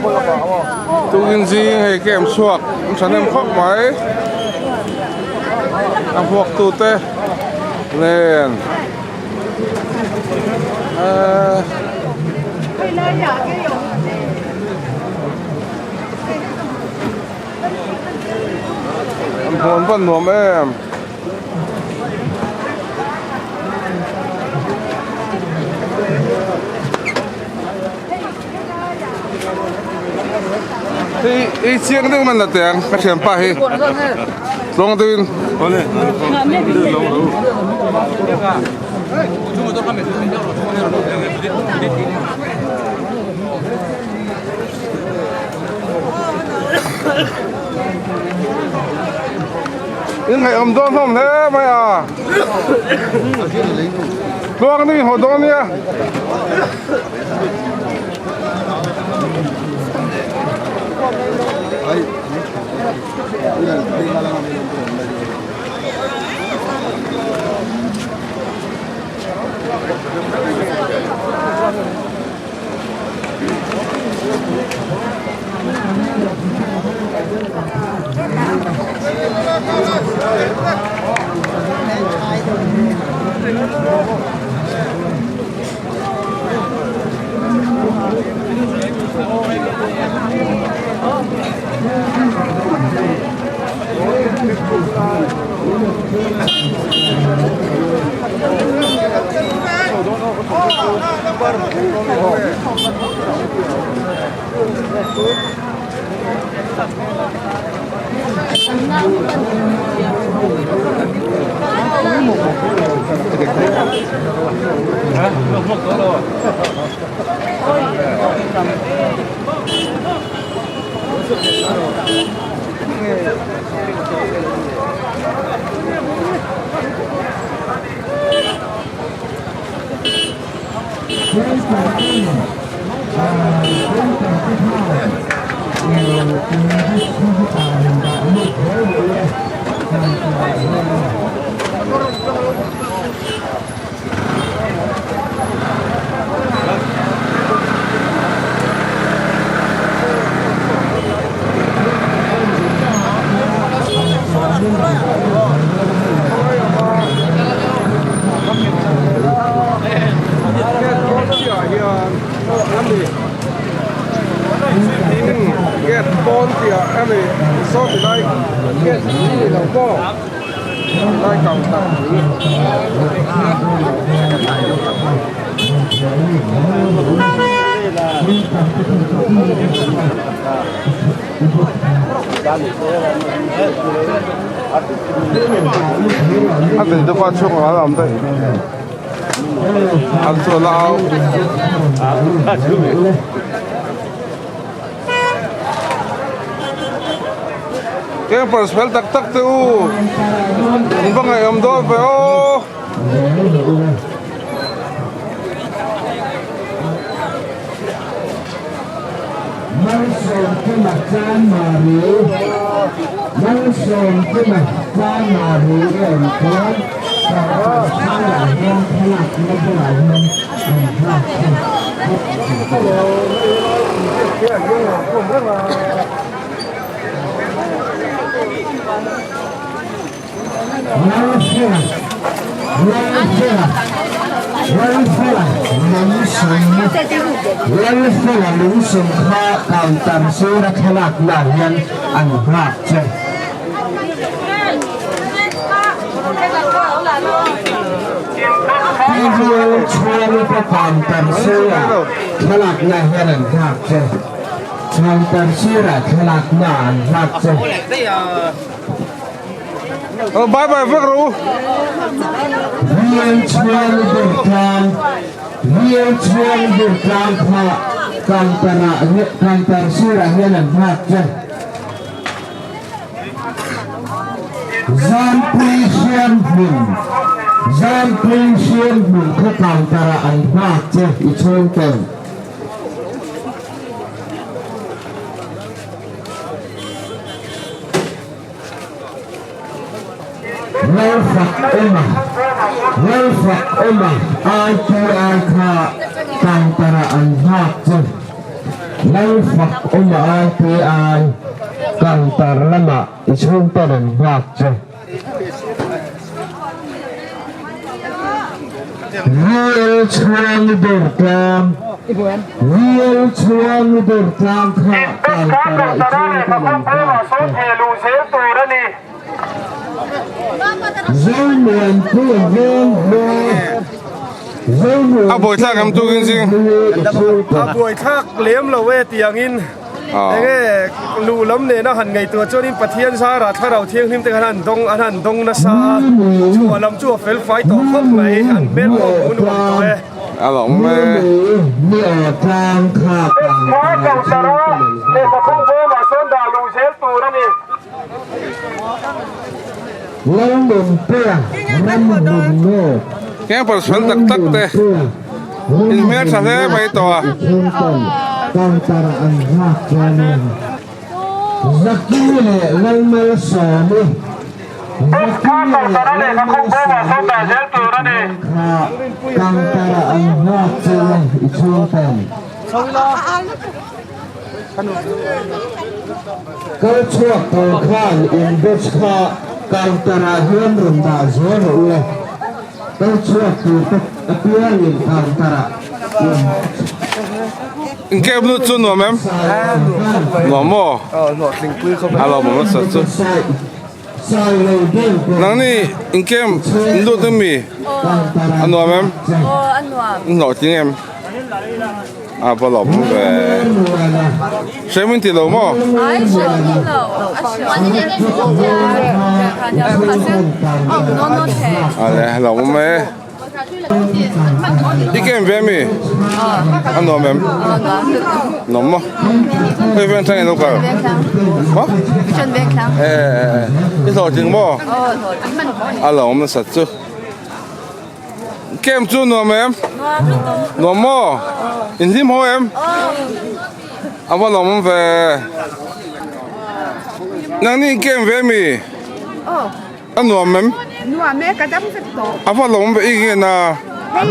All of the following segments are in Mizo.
Tukin zing hei camp chhuak an thahnem khawp mai a hmuak tute nen ahh an hawn van nuam em. Hei ei chiang deuh man la teh ang ka thianpa hi tluang deuhin In ngaihawm dawn hlawm hle mai a tluang deuhin haw dawn nia. Gate pawn tih ah a ni saw ti lai gate hi a ni lo maw lai counter a nei te pawh a chhungah a awm daih an chu la au. Campers fel tak tak te u in va ngaihawm dawn ve aw. Lalfela lungsum kha counter sira thlalak na hian an nghak che. Bible chhuan upa counter sira thlalak na hian an nghak che. Counter sira thlalak na an nghak che. Bye bye vek rawh u. Rial chhuan Burtlang Rial chhuan Burtlang kha counter ah counter sirah hian an nghak che. Zampui Hriamhmun Zampui Hriamhmun kha counter ah an nghak che i chhungten. Lalfak Awma Lalfak Awma ITI kha counter ah an nghak che. Lalfak awm a RTI counter lamah i chhungten an nghak che. VL Chhuangi Durtlang VL Chhuangi Durtlang kha counter-ah i chhungten an nghak che. Zomuanpuia veng hma A buaithlak em tukin zing? A buaithlak lem lo e tiangin enge luh lam nena han ngaihtuah chuanin Pathian zarah thlarau thianghlim te khan an dawng an han dawng nasa a, chhuah lam chu a fel fai tawh khawp mai, an hmel pawh a hmu nuam tawh e. A lawm e. Camper fel tak tak te in hmel tha hle mai tawh a. Kal chhuak tur khan in batch kha counter ah hian rawn dah zel rawh u le. Kal chhuak tur te apiangin counter ah in In cab lut chu nuam em? Nuam maw? A lo awm nasa chu. Nangni in cab in lut em mi? A nuam em? In hlawhtling em? A va lawm ve. Hrem in ti lo maw? Ale lawm e. I kem ve mi? A nuam em? Nuam maw? Hei veng thlang in lo kal? Maw? E i hlawhtling maw? A lawm nasa chu. Camp chu nuam em? Nuam maw? In hlim ho em? A va lawm ve. Nangni in camp ve mi? A nuam em? Nuam e, ka dam vek tawh. A va lawm ve i nge na? Ka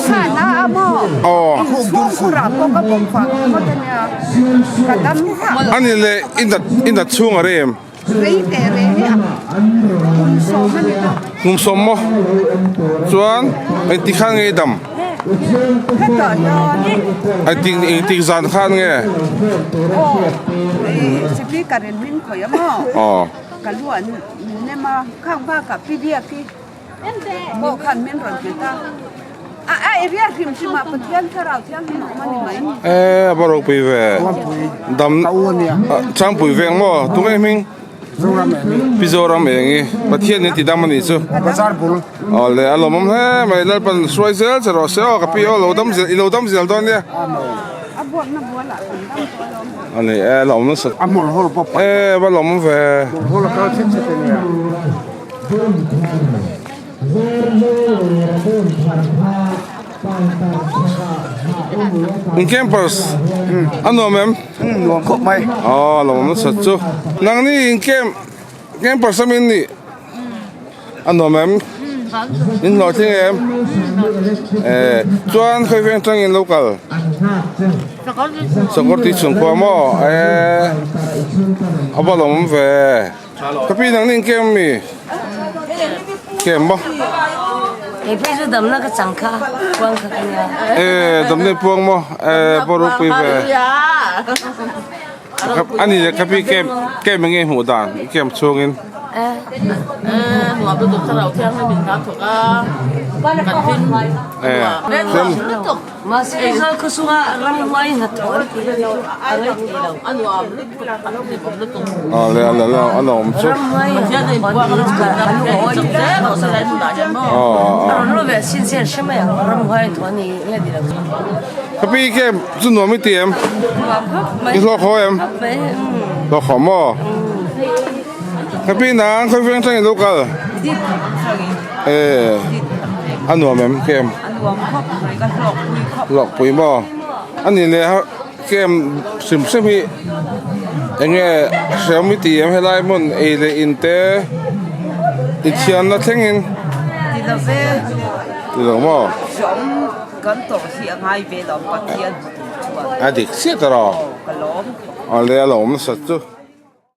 thana a maw? Aw. Chhungkhurah pawh ka bawm fah ngawt a nia. Ka dam vak. Ani le i nat i nat chhung a rem. Rei teh reng hi a kum sawm a ni ta. Kum sawm maw? Chuan engtik khan nge i dam? Hetah hian. Engtik engtik zan khan nge? Aw i speaker in min khawih a maw? Aw. Ka lu an nem a, khang bakah pi biak i pawh khan min rawn hmet a. A a area hrim hrim ah Pathian thlarau thianghlim a awm a ni mai. E a va ropui ve. Dam Changpui veng maw tunge hming? Zoram Engi. Pi Zoram Engi. Pathian in ti dam a nih chu. Bazar bul. Aw le a lawmawm hle mai Lalpan hruai zel che rawh se aw ka pi aw lo dam zel i lo dam zel dawn nia. A buakna bualah kan dam tawh alawm. A ni e lawm nasa. A hmawlh hawl pawp. E va lawmawm ve. Hmawlh hawl a kal chhet chhet a nia. In campers a nuam em? Nuam khawp mai. Aw lawmawm nasa chu. Nangni in camp campers a min nih a nuam em? In hlawhtling em? Eh chuan khawi veng tangin lo kal? Sakawr tih chhungkhua maw? Eh a va lawmawm ve. Ka pi nang ning kem mi kem maw Kei phei chu damna ka chang kha puang kha ka nia. E damna puang maw e pawh ropui ve. Ani le ka pi kem kem enge hmuh dan kem chhungin. E nuam lutuk thlarau thianghlim in kan thawk a kan hlim E Mahse Israel khawchhunga ramhuai hnathawh an tih hi chu a ngaih thei lo. A nuam lutuk, a hlimawm lutuk. A le a le a lawm chu. Ramhuai hnathawh an tih hi chu a nuam Chuk zel rawh se lai hmunah hian maw. A rawn lu ve sin sin hre mai ang ramhuai hnathawh a ni nge ti lo chu. Ka pi ke chu nuam i ti em? Nuam khawp mai. I hlawk haw em? Khawp mai. Hlawk haw maw? Ka pi nang khawi veng tangin lo kal? E a nuam em kem? A nuam khawp mai ka hlawk pui khawp. Hlawk pui maw? A ni le kem hrim hrim hi enge hreawm i ti em helai hmun ei leh in te i thianna thlengin? Ti lo ve. Ti lo maw? Hreawm kan tawrh hi a ngai ve lo Pathian hmu tur chuan. A dik chiah ta rawh. Ka lawm. Awle a lawm nasa chu.